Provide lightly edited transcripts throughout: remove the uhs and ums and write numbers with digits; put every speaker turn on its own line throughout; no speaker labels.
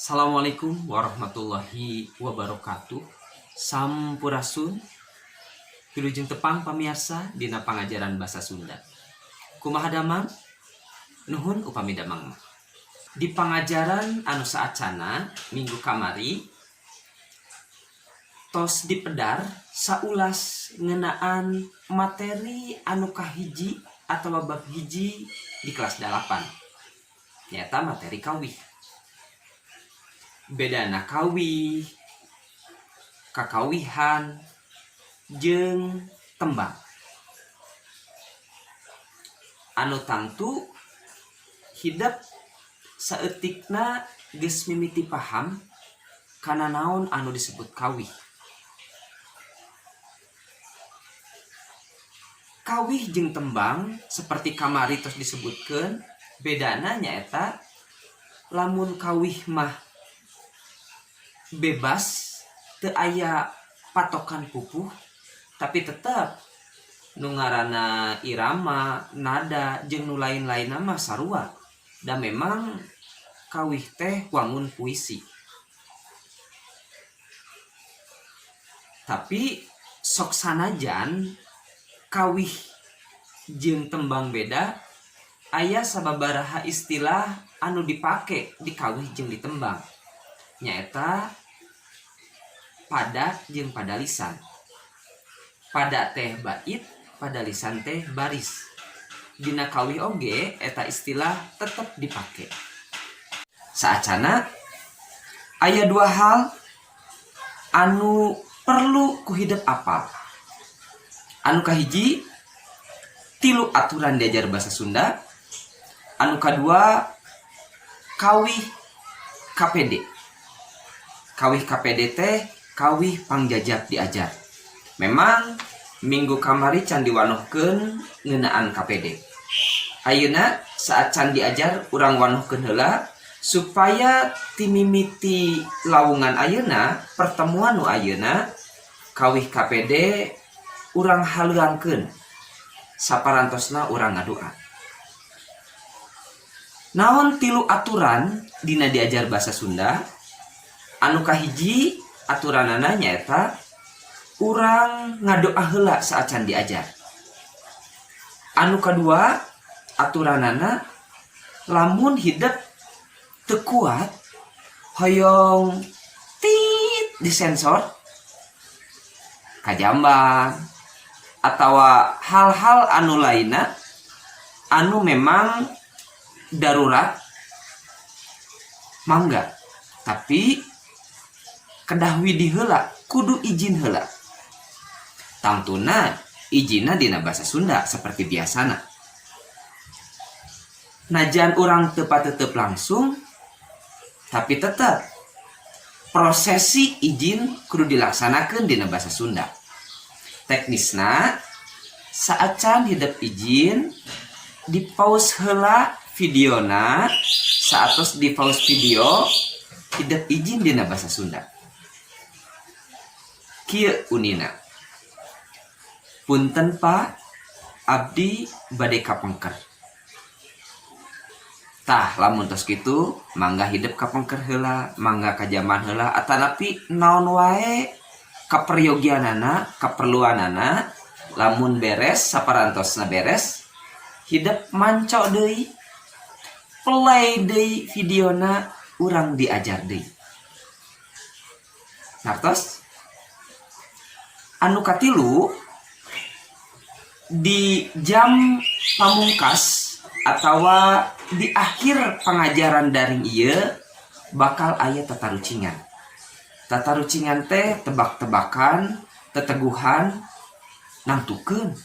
Assalamualaikum warahmatullahi wabarakatuh. Sampurasun. Wilujeng tepang, pamiarsa, dina pangajaran bahasa Sunda. Kumaha damang? Nuhun upami damang mah. Di pangajaran anu saacana minggu kamari tos dipedar saulas ngeunaan materi anu kahiji atau bab hiji di kelas 8, nyaeta materi kawih, bedana kawih, kakawihan, jeung tembang. Anu tangtu hidep saeutikna geus mimiti paham kana naon anu disebut kawih. Kawih jeung tembang, seperti kamari tos disebutkeun, bedana nyaeta lamun kawih mah bebas, teu aya patokan pupuh, tapi tetap nu ngaranna irama, nada, jeung nu lain-lain mah sarua, dan memang kawih teh wangun puisi. Tapi sok sanajan kawih jeung tembang beda, aya sababaraha istilah anu dipake di kawih jeung di tembang, nyaeta pada jeung padalisan. Pada teh bait, padalisan teh baris. Dina kawih oge eta istilah tetep dipake. Saacana aya dua hal anu perlu ku hidep apal. Anu kahiji, tilu aturan diajar bahasa Sunda. Anu kadua, kawih KPD. Kawih KPD teh kawih pangjajap diajar. Memang minggu kamari can diwanohkeun ngeunaan KPD. Ayeuna saacan diajar, urang wanohkeun heula supaya timimiti lawungan ayeuna, pertemuan nu ayeuna, kawih KPD urang haleuangkeun saparantosna urang ngadua. Naon tilu aturan dina diajar bahasa Sunda? Anu kahiji aturanana nyaeta urang ngadoa heula saacan diajar. Anu kadua aturanana, lamun hidep teu kuat, hoyong tit disensor, kajamban atau hal-hal anu lainna anu memang darurat, mangga, tapi kedah widi heula, kudu izin heula. Tangtuna izinna dina bahasa Sunda seperti biasana. Najan urang teu patetep langsung, tapi tetap prosesi izin kudu dilaksanakan dina bahasa Sunda. Teknisna, saacan hidep izin, di pause heula videona. Saatos di pause video, hidep izin dina bahasa Sunda. Kieu unina: "Punten, Pak, abdi bade kapengker." Tah, lamun tos kitu, mangga hidep kapengker heula, mangga kajamban heula, atanapi naon wae kaperyogianana, kaperluanana. Lamun beres, saparantosna beres, hidep manco deui, play deui videona, urang diajar deui. Nartos? Anu katilu, di jam pamungkas atau di akhir pengajaran daring ieu bakal aya tatarucingan. Tatarucingan teh tebak-tebakan, teteguhan, nangtukeun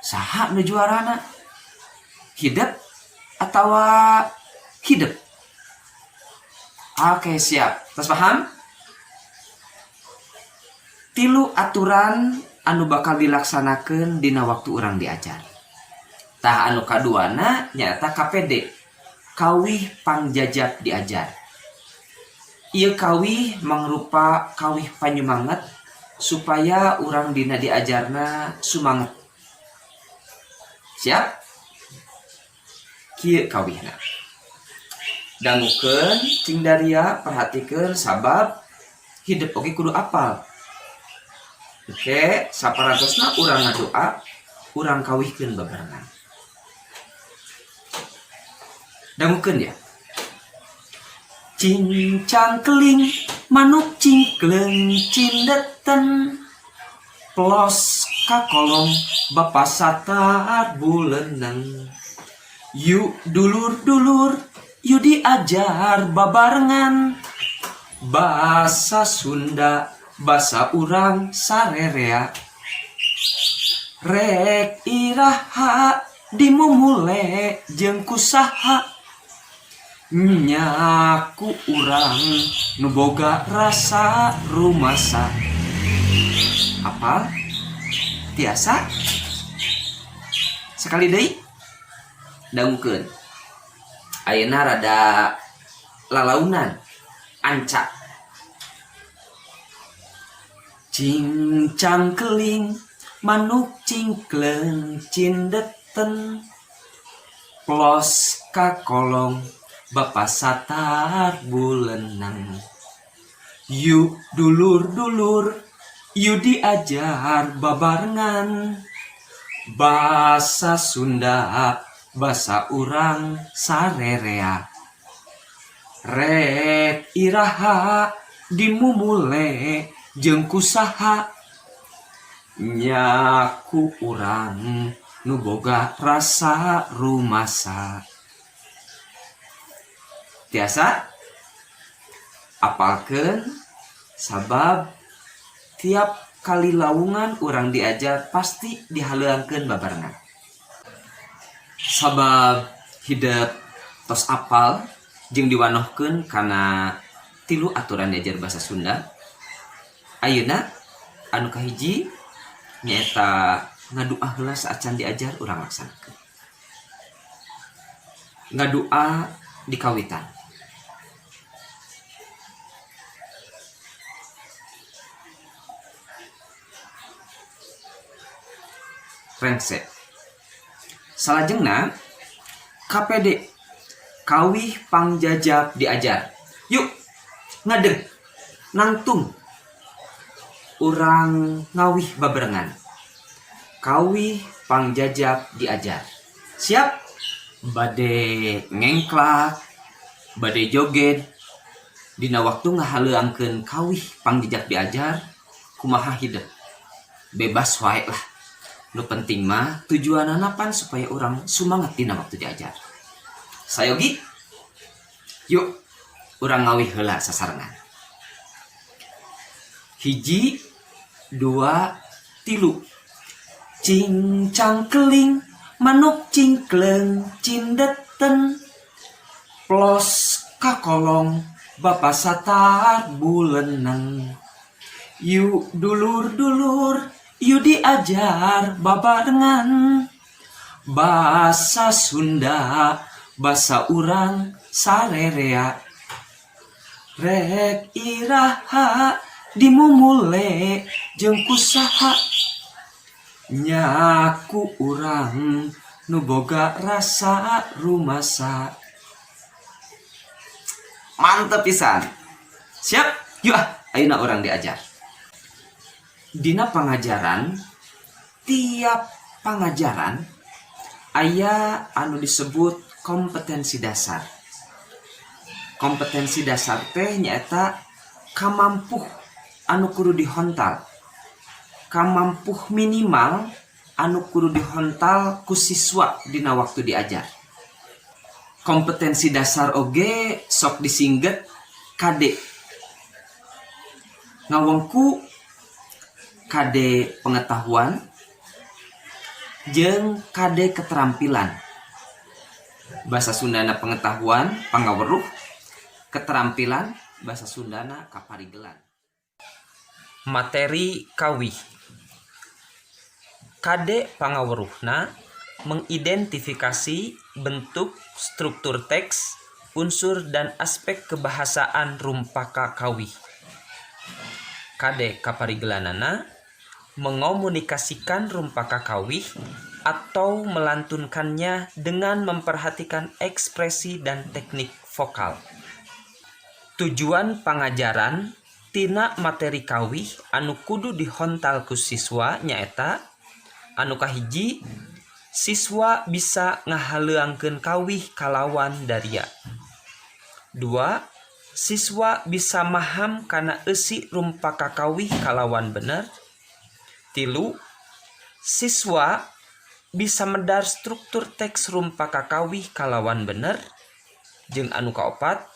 saha nu juarana, hidep atau hidep. Oke, siap. Terus paham tilu aturan anu bakal dilaksanakan dina waktu urang diajar. Tah, anu kaduana nyaeta KPD, kawih pangjajap diajar. Ieu kawih mangrupa kawih panyumanget supaya urang dina diajarna sumanget. Siap? Kieu kawihna. Dangukeun cing daria, perhatikeun, sabab hidup oge kudu apal. Oke, saparantosna urang ngadoa, urang kawihkeun babarengan. Dangukeun ya. Cincang keling manuk cingkleung cindeten, plos ka kolong bapa satar buleuneng. Yuk dulur-dulur, yuk diajar babarengan, basa Sunda basa urang sarerea. Rek iraha dimumule jeung ku saha, nya ku urang nu boga rasa rumasa. Apal? Tiasa? Sekali deui, dangukeun. Ayeuna rada lalaunan anca. Cincang keling manuk cingkleung cindeten, plos ka kolong bapa satar buleuneng. Yuk dulur-dulur, yuk diajar babarengan, basa Sunda basa urang sarerea. Rek iraha dimumule jeung ku saha, nya ku urang nu boga rasa rumasa. Tiasa? Apalkeun, sabab tiap kali lawungan urang diajar pasti dihaleuangkeun babarengan. Sabab hidep tos apal jeung diwanohkeun kana tilu aturan diajar bahasa Sunda. Ayeuna anu kahiji nyaeta ngadua heula saacan diajar urang laksanakeun. Ngadua di kawitan. Rengse. Salajengna KPD kawih pangjajab diajar. Yuk ngadeg nangtung urang ngawih babarengan. Kawih pangjajab diajar. Siap? Bade ngengklak, bade joget, dina waktu ngahaleuangkeun kawih pangjajab diajar, kumaha hidep? Bebas wae lah. Nu penting mah tujuanana pan supaya urang sumanget dina waktu diajar. Sayogi, yuk urang ngawih heula sasarengan. 1, 2, 3. Cincang keling manuk cingkleung cindeten, plos ka kolong bapa satar buleuneng. Yuk dulur-dulur, yuk diajar babarengan, basa Sunda basa urang sarerea. Rek iraha dimumule jeung ku saha, nya ku urang nu boga rasa rumasa. Mantep pisan. Siap? Yuk ah, ayeuna urang diajar. Dina pangajaran, tiap pangajaran aya anu disebut kompetensi dasar. Kompetensi dasar teh nyaeta kamampuh anu kudu dihontal, kamampuh minimal anu kudu dihontal ku siswa dina waktu diajar. Kompetensi dasar oge sok disingget KD. Ngawengku KD pengetahuan jeung KD keterampilan. Bahasa Sundana pengetahuan pangaweruh, keterampilan bahasa Sundana kaparigelan. Materi kawih. KD pangaweruhna mengidentifikasi bentuk, struktur teks, unsur dan aspek kebahasaan rumpaka kawih. KD kaparigelanana mengomunikasikan rumpaka kawih atau melantunkannya dengan memperhatikan ekspresi dan teknik vokal. Tujuan pangajaran tina materi kawih anu kudu dihontal ku siswa nyaeta: anu kahiji, siswa bisa ngahaleuangkeun kawih kalawan daria. Dua, siswa bisa maham kana eusi rumpaka kawih kalawan bener. Tilu, siswa bisa medar struktur teks rumpaka kawih kalawan bener. Jeung anu kaopat,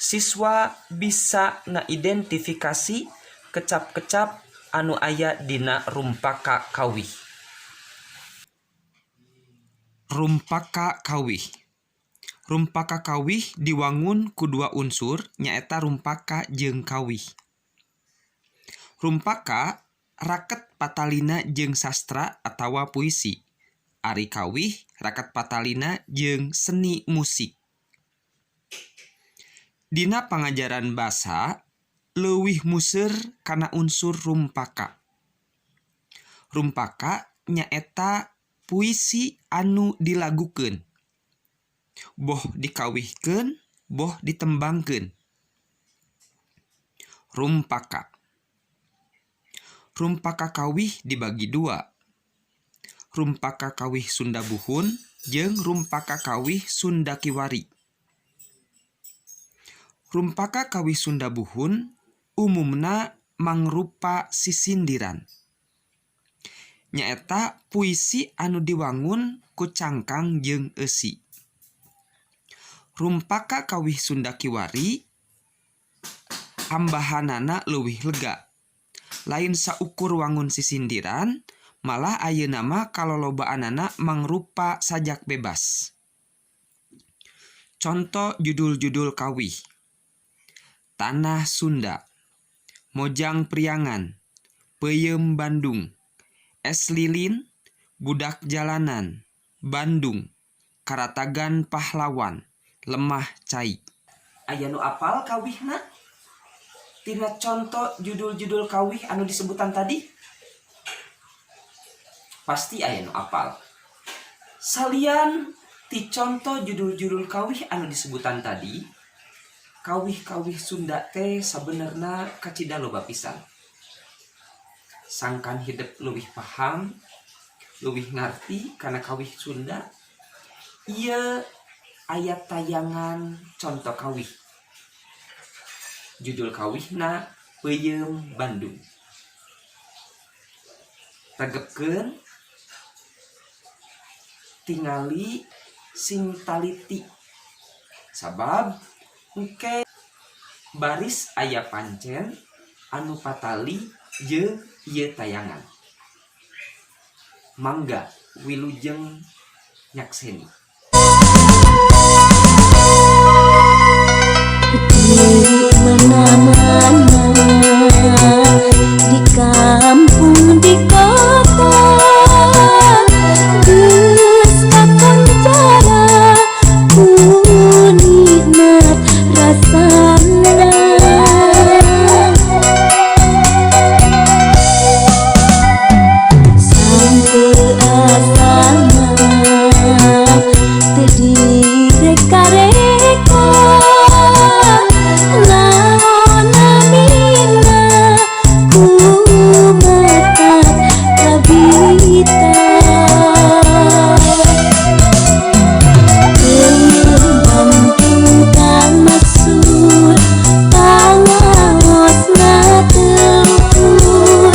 siswa bisa ngaidentifikasi kecap-kecap anu aya dina rumpaka kawih. Rumpaka kawih. Rumpaka kawih diwangun ku dua unsur, nyaeta rumpaka jeung kawih. Rumpaka raket patalina jeung sastra atawa puisi, ari kawih raket patalina jeung seni musik. Dina pangajaran basa leuwih museur kana unsur rumpaka. Rumpaka nyaeta puisi anu dilagukeun, boh dikawihkeun boh ditembangkeun. Rumpaka. Rumpaka kawih dibagi dua, rumpaka kawih Sunda buhun jeung rumpaka kawih Sunda kiwari. Rumpaka kawih Sunda buhun umumna mangrupa sisindiran, nyaeta puisi anu diwangun ku cangkang jeung eusi. Rumpaka kawih Sunda kiwari ambahanana leuwih lega, lain saukur wangun sisindiran, malah ayeuna mah kalolobaanana mangrupa sajak bebas. Conto judul-judul kawih: Tanah Sunda, Mojang Priangan, Peuyeum Bandung, Es Lilin, Budak Jalanan, Bandung, Karatagan Pahlawan, Lemah Cai. Aya nu apal kawihna tina conto judul-judul kawih anu disebutan tadi? Pasti aya nu apal. Salian ti conto judul-judul kawih anu disebutan tadi, kawih-kawih Sunda teh sabenerna kacida loba pisan. Sangkan hidep leuwih paham, leuwih ngarti kana kawih Sunda, ieu aya tayangan conto kawih. Judul kawihna Peuyeum Bandung. Regepkeun, tingali sing taliti, sabab engke baris aya pancen anu patali jeung ieu tayangan. Mangga, wilujeng nyakseni.
Di mana-mana, di kampung, di kota, geus kakoncara ku nikmat rasana. Sampe asana teu direka-reka, naon namina ku matak kabita. Peuyeum Bandung kamasur, pangaosna teu luhur,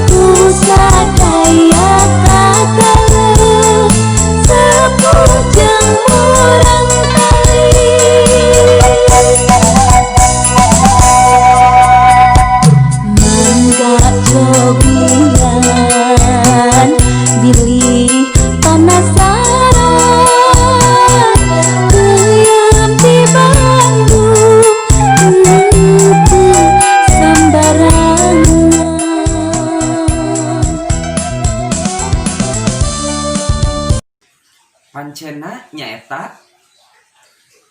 ku sadaya kataleuh, sepuh jeung murangkalih. Mangga cobian bilih panasaran, peuyeum ti Bandung henteu sambarangan.
Pancena nyaeta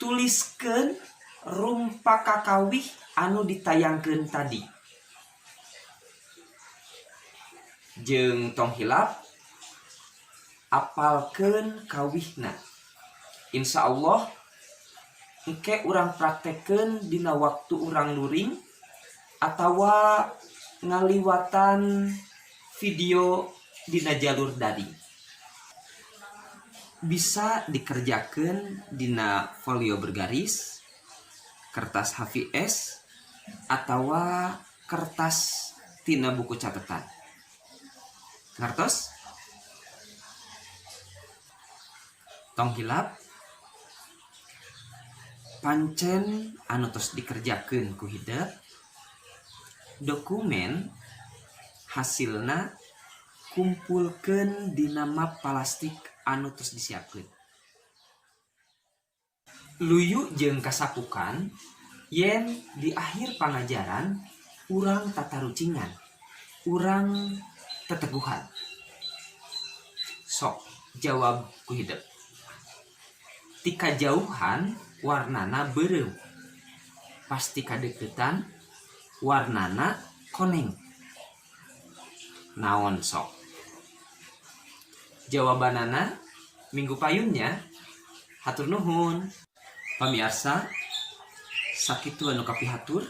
tuliskeun rumpaka kawih anu ditayangkeun tadi, jeung tong hilap apalkeun kawihna. Insya Allah Engke urang praktekkeun dina waktu urang luring atawa ngaliwatan video dina jalur daring. Bisa dikerjakan dina folio bergaris, kertas HVS, atawa kertas tina buku catatan. Ngartos? Tong hilap, pancen anu tos dikerjakeun ku hidep, dokumen hasilna kumpulkeun dina map plastik anu tos disiapkeun. Luyu jeung kasapukan yen di akhir pangajaran urang tatarucingan, urang teteguhan. Sok jawab ku hidep. Ti kajauhan warnana beureum, pas ti kadeukeutan warnana koneng. Naon sok? Jawabanana minggu payun nya. Hatur nuhun. Pamiarsa, sakitu anu kapihatur.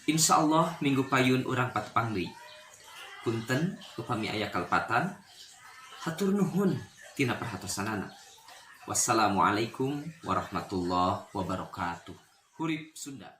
Insya Allah minggu payun urang patepang deui. Punten upami aya kalepatan. Hatur nuhun tina perhatosanana. Wassalamualaikum warahmatullahi wabarakatuh. Hurip Sunda.